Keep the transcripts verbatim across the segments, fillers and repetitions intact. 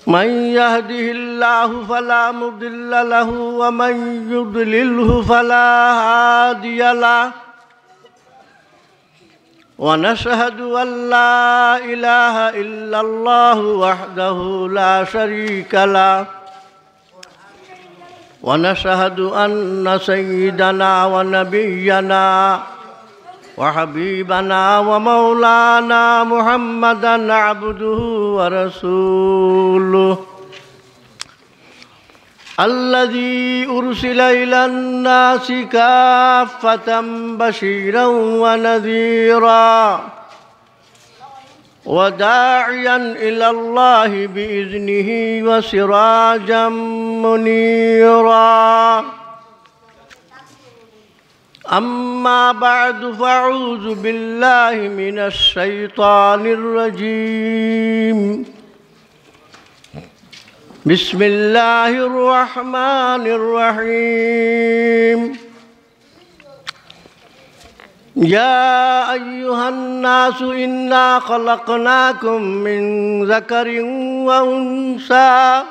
من يهده الله فلا مضل له ومن يضلله فلا هادي له. ونشهد أن لا إله إلا الله وحده لا شريك له. ونشهد أن سيدنا ونبينا وحبيبنا ومولانا محمدا عبده ورسوله الذي أرسل إلى الناس كافة بشيرا ونذيرا وداعيا إلى الله بإذنه وسراجا منيرا. أما بعد، فأعوذ بالله من الشيطان الرجيم. بسم الله الرحمن الرحيم. يا أيها الناس إنا خلقناكم من ذكر وأنثى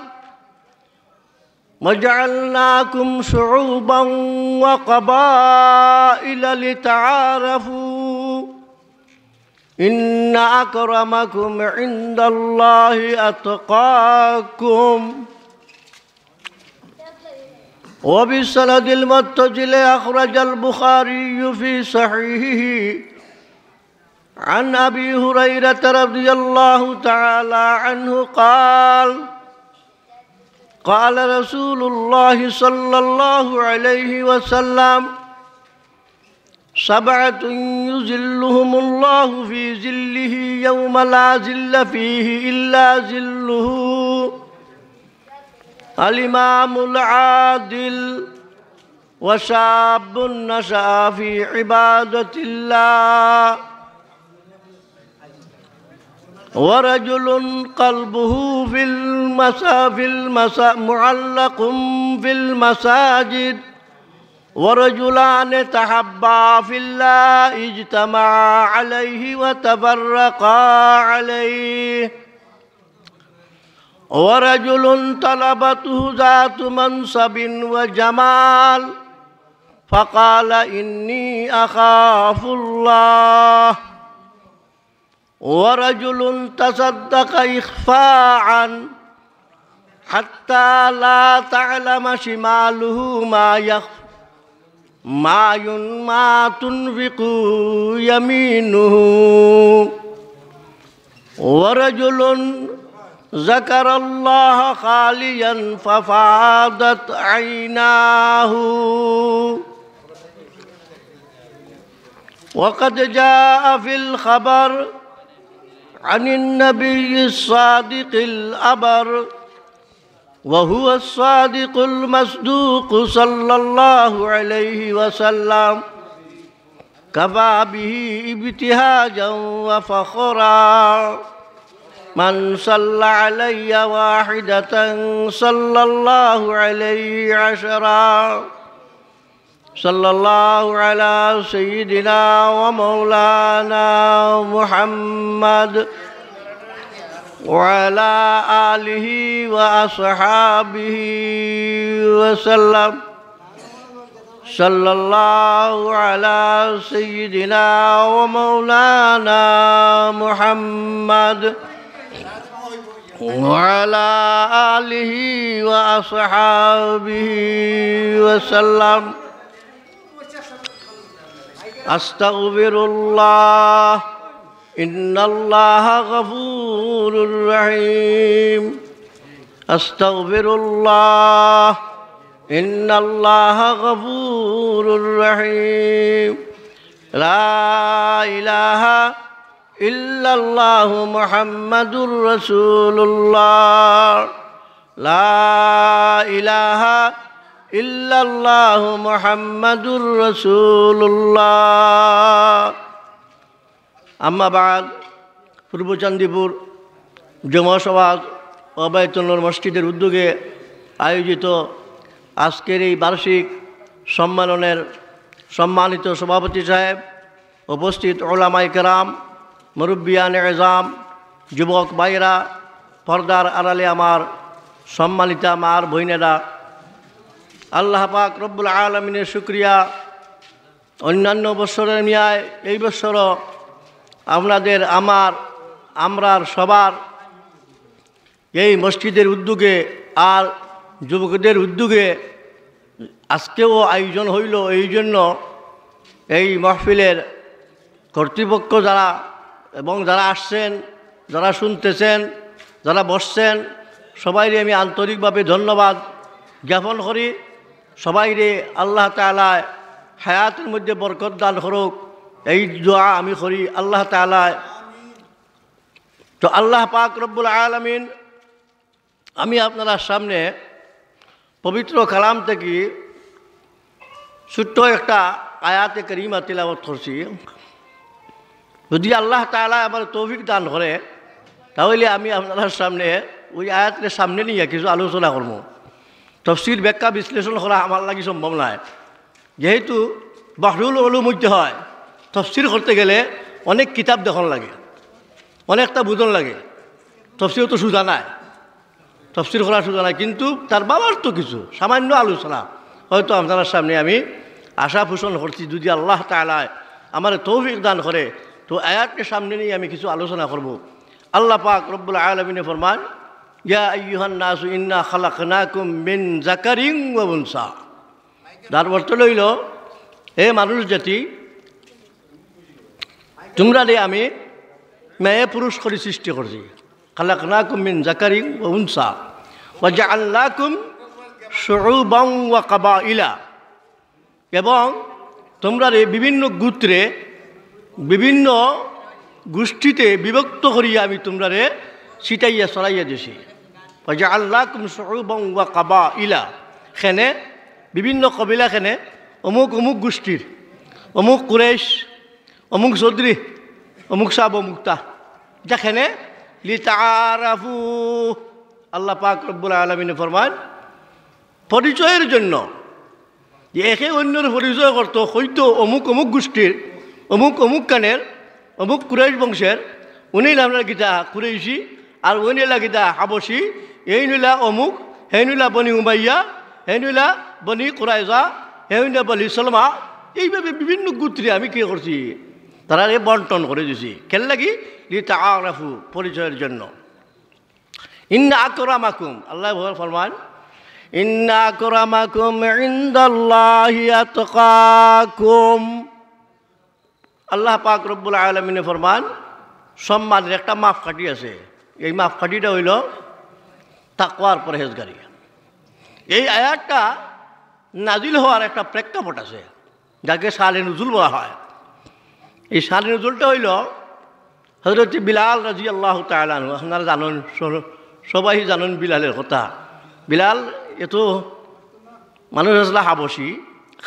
وجعلناكم شعوبا وقبائل لتعارفوا إن أكرمكم عند الله أتقاكم. وبالسند المتصل أخرج البخاري في صحيحه عن أبي هريرة رضي الله تعالى عنه قال: قال رسول الله صلى الله عليه وسلم: سبعة يظلهم الله في ظله يوم لا ظل فيه إلا ظله، الإمام العادل، وشاب نشأ في عبادة الله، ورجل قلبه في المسا-، في المسا-، معلق في المساجد، ورجلان تحابا في الله اجتمعا عليه وتفرقا عليه، ورجل طلبته ذات منصب وجمال فقال: إني أخاف الله، ورجل تصدق إخفاء حتى لا تعلم شماله ما يخ-، ما ين-، ما تنفق يمينه، ورجل ذكر الله خاليا ففاضت عيناه. وقد جاء في الخبر عن النبي الصادق الأبر، وهو الصادق المصدوق صلى الله عليه وسلم، كفى به ابتهاجا وفخرا، من صلى علي واحدة صلى الله عليه عشرا. صلى الله على سيدنا ومولانا محمد وعلى آله وأصحابه وسلم. صلى الله على سيدنا ومولانا محمد وعلى آله وأصحابه وسلم. أستغفر الله، إن الله غفور رحيم. أستغفر الله، إن الله غفور رحيم. لا إله إلا الله محمد رسول الله. لا إله إلا الله محمد رسول الله. أما بعد، পূর্ব চান্দিপুর জুমা সভা ও বাইতুল নূর মসজিদের উদ্যোগে আয়োজিত আজকের এই বার্ষিক সম্মেলনের সম্মানিত সভাপতি সাহেব, উপস্থিত ওলামায়ে কেরাম, মুরব্বিয়ানে এজাম, যুবক ভাইরা, পর্দার আড়ালে আমার সম্মানিতা মা আর বইনেরা, আল্লাহ পাক রব্বুল আলামিনের শুকরিয়া, অন্যান্য বছরের ন্যায় এই বছরও আপনাদের, আমার, আমরার সবার এই মসজিদের উদ্যোগে আর যুবকদের উদ্যোগে আজকেও আয়োজন হইল। এই জন্য এই মাহফিলের কর্তৃপক্ষ যারা এবং যারা আসছেন, যারা শুনতেছেন, যারা বসছেন, সবাইরে আমি আন্তরিকভাবে ধন্যবাদ জ্ঞাপন করি। সবাইরে আল্লাহ তাআলা হায়াতের মধ্যে বরকত দান করুক, এই দোয়া আমি করি আল্লাহ তাআলা। তো আল্লাহ পাক রব্বুল আলামিন, আমি আপনারার সামনে পবিত্র কালাম থেকে ছোট্ট একটা আয়াতে কারিমা তিলাওয়াত করছি। যদি আল্লাহ তাআলা আমার তৌফিক দান করে, তাহলে আমি আপনারার সামনে ওই আয়াতকে সামনে নিয়ে কিছু আলোচনা করব। তফসির, ব্যাখ্যা, বিশ্লেষণ করা আমার লাগি সম্ভব নয়, যেহেতু বাহরুল উলুম হইতে হয়, তফসির করতে গেলে অনেক কিতাব দেখুন লাগে, অনেকটা বুঝন লাগে। তফসির তো সুজা নাই, তফসির করা সুজা নাই, কিন্তু তার বাবার তো কিছু সামান্য আলোচনা হয়তো আপনারার সামনে আমি আশা পোষণ করছি। যদি আল্লাহ তাআলা আমারে তৌফিক দান করে, তো আয়াতকে সামনে নিয়ে আমি কিছু আলোচনা করব। আল্লাহ পাক রব্বুল আলামিনে ফরমান, "ইয়া আইয়ুহান নাসু ইন্না খালাকনাকুম মিন যাকারিন ওয়া উনসা।" যার অর্থ হইল, "এ মানুষ জাতি, তোমরারে আমি মেয়ে পুরুষ করি সৃষ্টি করছি।" খালাকনাকুম মিন যাকারিন ওয়া উনসা ওয়া জাআলনাকুম শুউবান ওয়া কাবাইলা, এবং তোমরারে বিভিন্ন গোত্রে, বিভিন্ন গোষ্ঠীতে বিভক্ত করিয়া আমি তোমরারে ছিটাইয়া ছড়াইয়া দিছি। ওয়া জাআলনাকুম শুউবান ওয়া কাবাইলা, খেনে বিভিন্ন কবিলা, খেনে অমুক অমুক গোষ্ঠীর, অমুক কুরাইশ, অমুক চৌধুরী, অমুক সাব, অমুকটা, যেখানে লিতাআরাফু, আল্লাহ পাক রব্বুল আলামিনে ফরমান, পরিচয়ের জন্য, যে একে অন্যর পরিচয় করতো, হয়তো অমুক অমুক গোষ্ঠীর, অমুক অমুক কানের, অমুক কুরাইশ বংশের, উনি নাম কিতা কুরাইশি, আর উনি লাগি কিতা হাবশি, এই নিলা অমুক, হে নিলা বনি উমাইয়া, হে নিলা বনি কুরাইজা, হে নিলা বনি সালমা। এইভাবে বিভিন্ন গোত্রে আমি কি করছি, তারারে বন্টন করে দিছি। কেন লাগি? লিতাআরাফু, পরিচয়ের জন্য। ইন্না আকরামাকুম, আল্লাহ ফরমান, ইন্না আকরামাকুম ইনদাল্লাহি আতকাকুম। আল্লাহ পাক রব্বুল আলামিনে ফরমান, সম্মানের একটা মাপকাঠি আছে। এই মাপকাঠিটা হইল তাকওয়ার পরহেজগারি। এই আয়াতটা নাজিল হওয়ার একটা প্রেক্ষাপট আছে, যাকে শানে নুজুল বলা হয়। এই শানে নুজুলটা হইল হযরত বিলাল রাদিয়াল্লাহু তাআলা আনহু। আপনারা জানেন, স-, সবাই জানেন বিলালের কথা। বিলাল এত মানুষ আসলা হাবশি,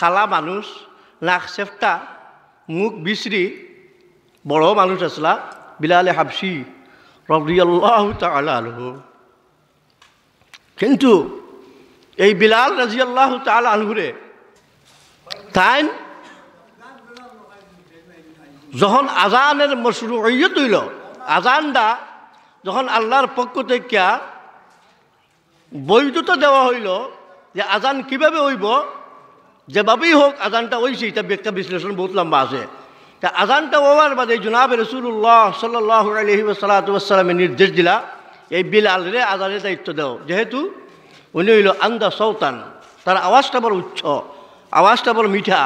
কালা মানুষ, নাক চেফটা, মুখ বিশ্রী, বড় মানুষ আসলা বিলালে হাবশি রাদিয়াল্লাহু তাআলা আনহু। কিন্তু এই বিলাল রাদিয়াল্লাহু তাআলা আনহুরে তাইন যখন আজানের মশরুইয়ত হইল, আজানটা যখন আল্লাহর পক্ষ থেকে বৈধতা দেওয়া হইল যে আজান কিভাবে হইব, যেভাবেই হোক আজানটা হইছে, এটা ব্যাখ্যা বিশ্লেষণ বহুত লম্বা আছে। তা আজানটা হওয়ার বাদে জনাবে রাসূলুল্লাহ সাল্লাল্লাহু আলাইহি ওয়াসাল্লাতু ওয়াসসালামে নির্দেশ দিলা এই বিলালরে আজানের দায়িত্ব দাও, যেহেতু উনি হইল আন্দা সৌতান, তার আওয়াজটা বড় উচ্চ, আওয়াজটা বড় মিঠা,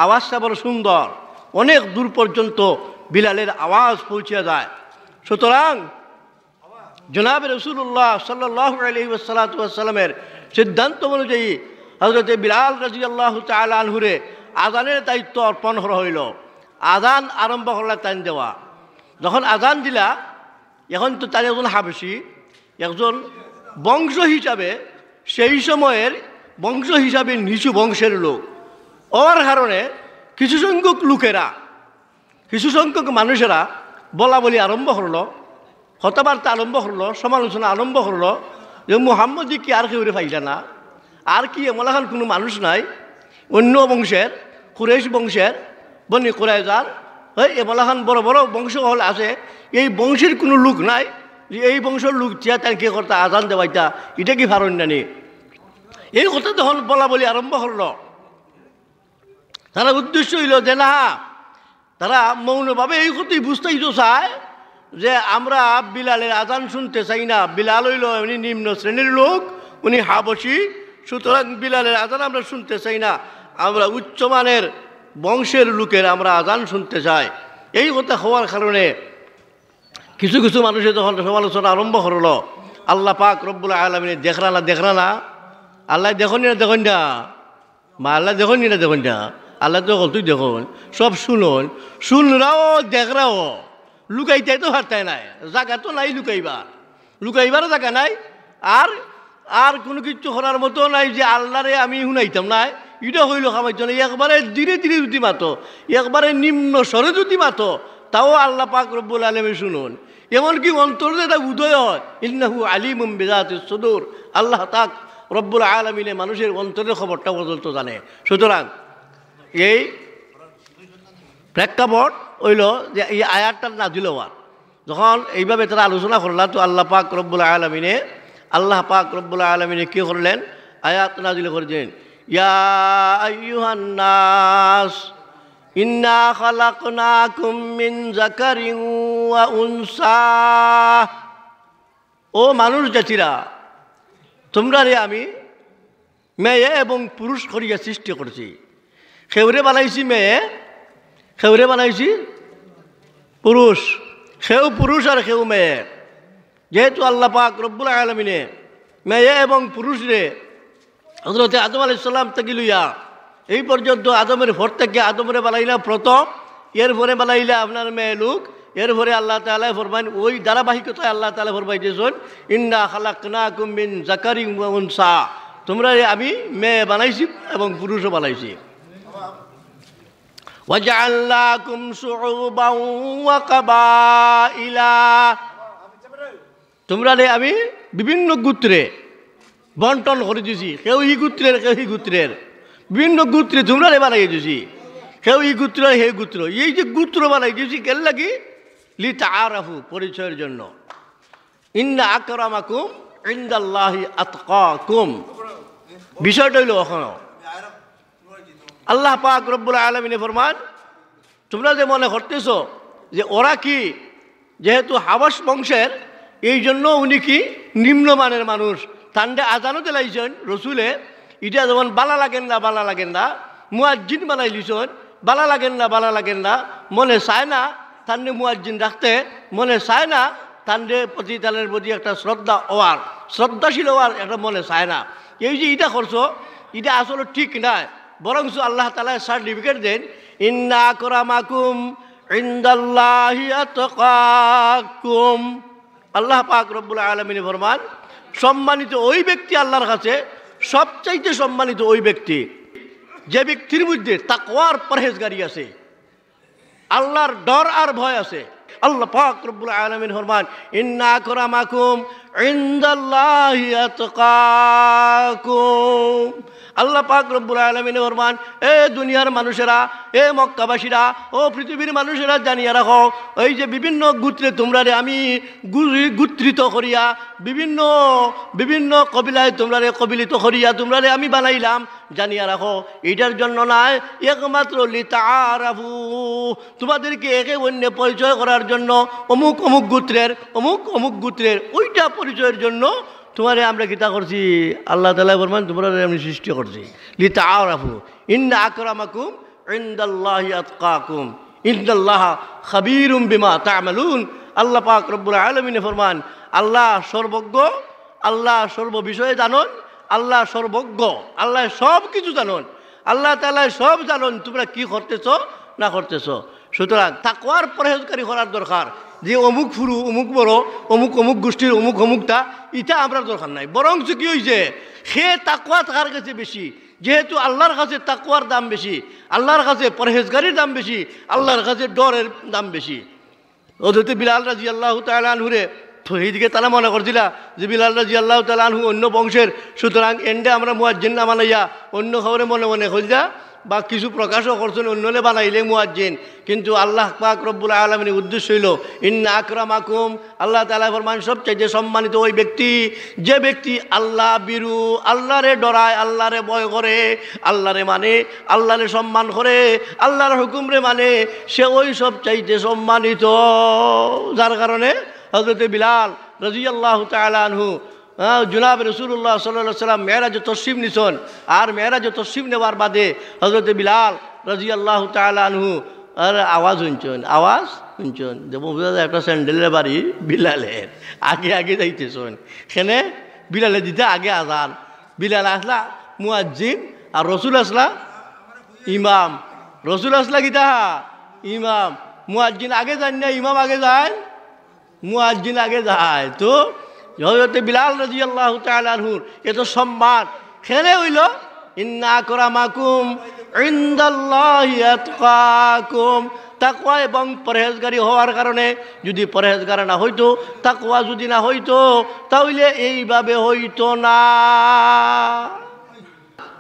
আওয়াজটা বড় সুন্দর, অনেক দূর পর্যন্ত বিলালের আওয়াজ পৌঁছে যায়। সুতরাং জনাবে রাসূলুল্লাহ সাল্লাল্লাহু আলাইহি ওয়াসাল্লাতু ওয়াসসালামের সিদ্ধান্ত অনুযায়ী হযরতে বিলাল রাদিয়াল্লাহু তাআলা আনহুরে আজানের দায়িত্ব অর্পণ করা হইল। আজান আরম্ভ করলা তাইন দেওয়া। যখন আজান দিলা, এখন তো তাইন একজন হাবশি, একজন বংশ হিসাবে, সেই সময়ের বংশ হিসাবে নিচু বংশের লোক হওয়ার কারণে কিছু সংখ্যক লোকেরা, কিছু সংখ্যক মানুষেরা বলা বলি আরম্ভ করলো, কথাবার্তা আরম্ভ করলো, সমালোচনা আরম্ভ করলো যে মুহাম্মদে কি আর কেউরে পাইলা না, আর কি এমলাখান কোনো মানুষ নাই অন্য বংশের, কুরাইশ বংশের, বনি কুরাইজার, এই এমলাখান বড় বড় বংশ হল আছে, এই বংশের কোনো লোক নাই যে এই বংশর লোক থিয়া তাইন কি করতা, আজান দেওয়াইতা, ইটা কি পারইন না নি? এই কথা তখন বলা বলি আরম্ভ করলো। তারার উদ্দেশ্য অইলো যে না, তারা মৌনভাবে এই কথাই বুঝাইতো চায় যে আমরা বিলালের আজান শুনতে চাই না। বিলাল অইলো এমনি নিম্ন শ্রেণীর লোক, উনি হাবশি, সুতরাং বিলালের আজান আমরা শুনতে চাই না, আমরা উচ্চমানের বংশের লোকের আমরা আজান শুনতে চাই। এই কথা হওয়ার কারণে কিছু কিছু মানুষে তখন সমালোচনা আরম্ভ করলো, "আল্লাহ পাক রব্বুল আলামিনে দেখরা না, দেখরা না, আল্লাহ দেখইন না, দেখইন না, মা আল্লাহ দেখইন না, দেখইন না, আল্লাহ তো হকলতুই দেখইন, সব শুনইন, শুনরাও দেখরাও, লুকাইতায় তো পারতায় নায়, জাগা তো নাই লুকাইবার, লুকাইবার জাগা নাই, আর আর কুনু কিচ্ছু করার মতো নাই যে আল্লাহরে আমি হুনাইতাম নায়।" ইটা অইলো কামাইতো না। একবারে ধীরে ধীরে যদি মাতো, একবারে নিম্ন স্বরে যদি মাতো, তাও আল্লাহ পাক রব্বুল আলামিন শুনইন। এমনকি অন্তর যেটা উদয় হয়, ইন্নাহু আলিমুম বিজাতিস সুদূর, আল্লাহ পাক রব্বুল আলামিনে মানুষের অন্তরের খবরটা পর্যন্ত জানে। সুতরাং এই প্রেক্ষাপট অইলো যে এই আয়াতটার নাজিল হওয়ার। যখন এইভাবে তারা আলোচনা করলা, তো আল্লাহ পাক রব্বুল আলামিনে, আল্লাহ পাক রব্বুল আলামিনে কি করলেন? আয়াত নাজিল করে দিলেন, "ইয়া আইয়ুহান নাস, ইন্না খালাকনাকুম মিন যাকারিন ওয়া উনসা।" ও মানুষ জাতিরা, তোমরারে আমি মেয়ে এবং পুরুষ করিয়া সৃষ্টি করছি। কেউরে বানাইছি মেয়ে, কেউরে বানাইছি পুরুষ, কেউ পুরুষ আর কেউ মেয়ে। যেহেতু আল্লাহ পাক রব্বুল আলামিনে মেয়ে এবং পুরুষরে হযরতে আদম আলাইহিস সালাম থাকি লইয়া এই পর্যন্ত আদমের পর থাকি আদমরে বানাইলা প্রথম, এরপরে বানাইলা আপনার মেয়ে লোক, এরপরে আল্লাহ তাআলায় ফরমাইন, ওই ধারাবাহিকতায় আল্লাহ তাআলায় ফরমাইতেছেন, "ইন্না খালাকনাকুম মিন যাকারিন ওয়া উনসা।" তোমরারে আমি মেয়ে বানাইছি এবং পুরুষও বানাইছি। "ওয়া জাআলনাকুম শুউবান ওয়া কাবাইলা।" তোমরারে আমি বিভিন্ন গোত্রে বন্টন করি দিছি, কেউ ই গোত্রের, কেউ ই গোত্রের, বিভিন্ন গোত্রে তোমরারে বানাই দিছি, কেউ ই গোত্র, সেই গোত্র। এই যে গোত্র বানাই দিছি, কেন লাগি? "লিতাআরাফু", পরিচয়ের জন্য। "ইন্না আকরামাকুম ইনদাল্লাহি আতকাকুম।" বিষয়টা অইলো অখনো আল্লাহ পাক রব্বুল আলামিনে ফরমান, তোমরা যে মনে করতেছো যে ওরা কি, যেহেতু হাবশ বংশের, এই জন্য উনি কি নিম্নমানের মানুষ, তানরে আজানও দিলাইছেন রসুলে, ইটা যেমন বালা লাগেন না, বালা লাগেন না, মুয়াজ্জিন বানাই লিছেন, বালা লাগেন না, বালা লাগেন না, মনে চায় না তানরে মুয়াজ্জিন রাখতে, মনে চায় না তানরে প্রতি, তানর প্রতি একটা শ্রদ্ধা হওয়ার, শ্রদ্ধাশীল হওয়ার একটা মনে চায় না। এই যে ইটা করছো, ইটা আসলে ঠিক নায়। বরঞ্চ আল্লাহ তাআলায় সার্টিফিকেট দেন, "ইন্না আকরামাকুম ইনদাল্লাহি আতকাকুম।" আল্লাহ পাক রব্বুল আলামিনে ফরমান, সম্মানিত ওই ব্যক্তি আল্লাহর কাছে, সবচাইতে সম্মানিত ওই ব্যক্তি, যে ব্যক্তির মধ্যে তাকওয়ার পরহেজগারি আছে, আল্লাহর ডর আর ভয় আছে। আল্লাহ পাক রব্বুল আলামিন ফরমান, "ইন্না আকরামাকুম ইনদাল্লাহি আতকাকুম।" আল্লাহ পাক রব্বুল আলামিন ফরমান, এ দুনিয়ার মানুষেরা, এ মক্কাবাসীরা, ও পৃথিবীর মানুষেরা, জানিয়া রাখো, এই যে বিভিন্ন গোত্রে তোমরারে আমি গু-, গোত্রিত করিয়া, বিভিন্ন, বিভিন্ন কবিলায় তোমরারে কবিলিত করিয়া তোমরারে আমি বানাইলাম, জানিয়া রাখো, ইটার জন্য নায়, একমাত্র লিতাআরাফু, তোমাদেরকে একে অন্যে পরিচয় করার জন্য, অমুক অমুক গোত্রের, অমুক অমুক গোত্রের, ওইটা পরিচয়ের জন্য তোমারে আমরা কিতা করছি? আল্লাহ তাআলায় ফরমান, তোমরারে আমি সৃষ্টি করছি। লিতাআরাফু, ইন্না আকরামাকুম ইনদাল্লাহি আতকাকুম, ইন্নাল্লাহা খাবীরুম বিমা তা'মালুন। আল্লাহ পাক রব্বুল আলামিনে ফরমান, আল্লাহ সর্বজ্ঞ, আল্লাহ সর্ব বিষয়ে জানন, আল্লাহ সর্বজ্ঞ, আল্লাহ সব কিছু জানন, আল্লাহ তাআলায় সব জানন তোমরা কি করতেছ না করতেছ। সুতরাং তাকওয়ার পরহেজগারি করার দরকার, যে অমুক ফুরু, অমুক বড়, অমুক অমুক গোষ্ঠীর অমুক অমুকটা, ইটা আমরার দরকার নাই। বরঞ্চ কি হইছে, সে তাকওয়া তার কাছে বেশি, যেহেতু আল্লাহর কাছে তাকওয়ার দাম বেশি, আল্লাহর কাছে পরহেজগারির দাম বেশি, আল্লাহর কাছে ডরের দাম বেশি। হযরতে বিলাল রাদিয়াল্লাহু তাআলা আনহুরে, তো এইদিকে তারা মনে করছিলা যে বিলাল রাদিয়াল্লাহু তাআলা আনহু অন্য বংশের, সুতরাং এন্ডে আমরা মুয়াজ্জিন না বানাইয়া অন্য কাউরে মনে মনে কইলা বা কিছু প্রকাশও করছইন, অন্যরে বানাইলে মুয়াজ্জিন। কিন্তু আল্লাহ পাক রব্বুল আলামিনের উদ্দেশ্য অইলো, "ইন্না আকরামাকুম", আল্লাহ তাআলা ফরমান, সবচাইতে সম্মানিত ওই ব্যক্তি, যে ব্যক্তি আল্লাহ ভীরু, আল্লাহরে ডরায়, আল্লাহরে ভয় করে, আল্লাহরে মানে, আল্লাহরে সম্মান করে, আল্লাহর হুকুমরে মানে, সে ওই সবচাইতে সম্মানিত। যার কারণে হযরতে বিলাল রাদিয়াল্লাহু তাআলা আনহু, হ্যাঁ, জনাব রাসূলুল্লাহ সাল্লাল্লাহু আলাইহি ওয়াসাল্লাম মেরাজে তশরিফ নিছইন, আর মেরাজে তশরিফ নেওয়ার বাদে হযরতে বিলাল রাদিয়াল্লাহু তাআলা আনহু আর আওয়াজ হুনছইন, আওয়াজ হুনছইন, যেমন বুঝা যায় একটা স্যান্ডেলের বাড়ি বিলালের, আগে আগে যাইতেছইন। কেনে? বিলালে দিতা আগে আজান, বিলাল আছলা মুয়াজ্জিন, আর রসুল আছলা ইমাম। রসুল আছলা কিতা? ইমাম। মুয়াজ্জিন আগে যাইন না, ইমাম আগে যাইন? মুয়াজ্জিন আগে যায়। তো হযরতে বিলাল রাদিয়াল্লাহু তাআলা আনহুর এত সম্মান, কেনে অইলো? "ইন্না আকরামাকুম ইনদাল্লাহি আতকাকুম।" তাকওয়া এবং পরহেজগারি হওয়ার কারণে, যদি পরহেজগার না হইতো, তাকওয়া যদি না হইতো, তাহলে এইভাবে হইতো না।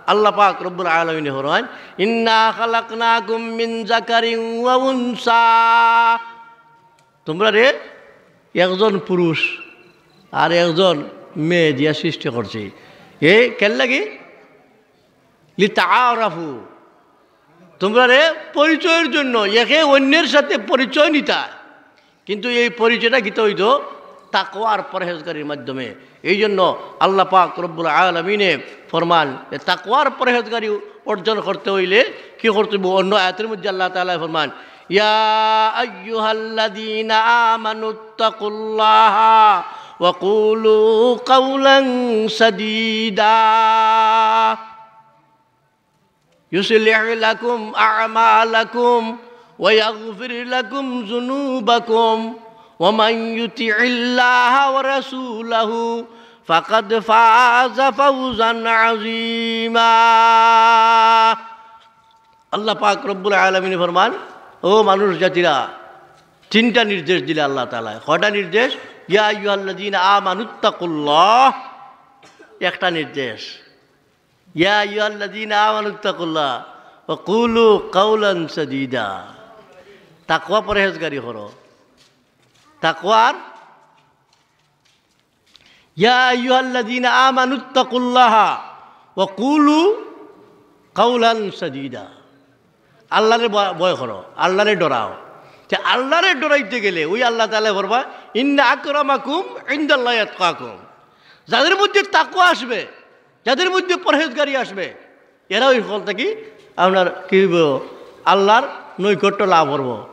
আল্লাহ পাক রব্বুল আলামিনে ফরমাইন, "ইন্না খালাকনাকুম মিন যাকারিন ওয়া উনসা।" তুমরারে একজন পুরুষ আর একজন মেয়ে দিয়া সৃষ্টি করছি। এ কেন লাগি? লিতাআরাফু। তুমরারে পরিচয়ের জন্য, একে অন্যের সাথে পরিচয় নিতা। কিন্তু এই পরিচয়টা কিতা অইতো? তাকওয়া আর পরহেজগারির মাধ্যমে। এই জন্য আল্লাহ পাক রব্বুল আলামিনে ফরমান, যে তাকওয়ার পরহেজগারি অর্জন করতে অইলে কি করতে অইবো? অন্য আয়াতের মধ্যে আল্লাহ তাআলা ফরমান, "ইয়া আইয়ুহাল্লাযীনা আমানুত্তাকুল্লাহা ওয়া কুলু কাওলান সাদীদা।" يصلح لكم أعمالكم ويغفر لكم ذنوبكم ومن يطع الله ورسوله فقد فاز فوزا عظيما। আল্লাহ পাক রব্বুল আলামিন ফরমান, "ও মানুষ জাতিরা, তিনটা নির্দেশ দিলে আল্লাহ তাআলা।" কয়টা নির্দেশ? ইয়া আইয়ুহাল্লাযীনা আমানুত্তাকুল্লাহ, একটা নির্দেশ। ইয়া আইয়ুহাল্লাযীনা আমানুত্তাকুল্লাহ ওয়া কুলু কাওলান সাদীদা। তাকওয়া পরহেজগারি করো। তাকওয়ার, ইয়া আইয়ুহাল্লাযীনা আমানুত্তাকুল্লাহা ওয়া কুলু কাওলান সাদীদা। আল্লাহরে ভয়, ভয় করো, আল্লাহরে ডরাও। তে আল্লাহরে ডরাইতে গেলে ওই আল্লাহ তাআলা ফরমায়, "ইন্না আকরামাকুম ইনদাল্লাহি আতকাকুম।" যাদের মধ্যে তাকওয়া আসবে, যাদের মধ্যে পরহেজগারি আসবে, এরা ওই সকল থাকি আপনার কি অইবো? আল্লাহর নৈকট্য লাভ করবো।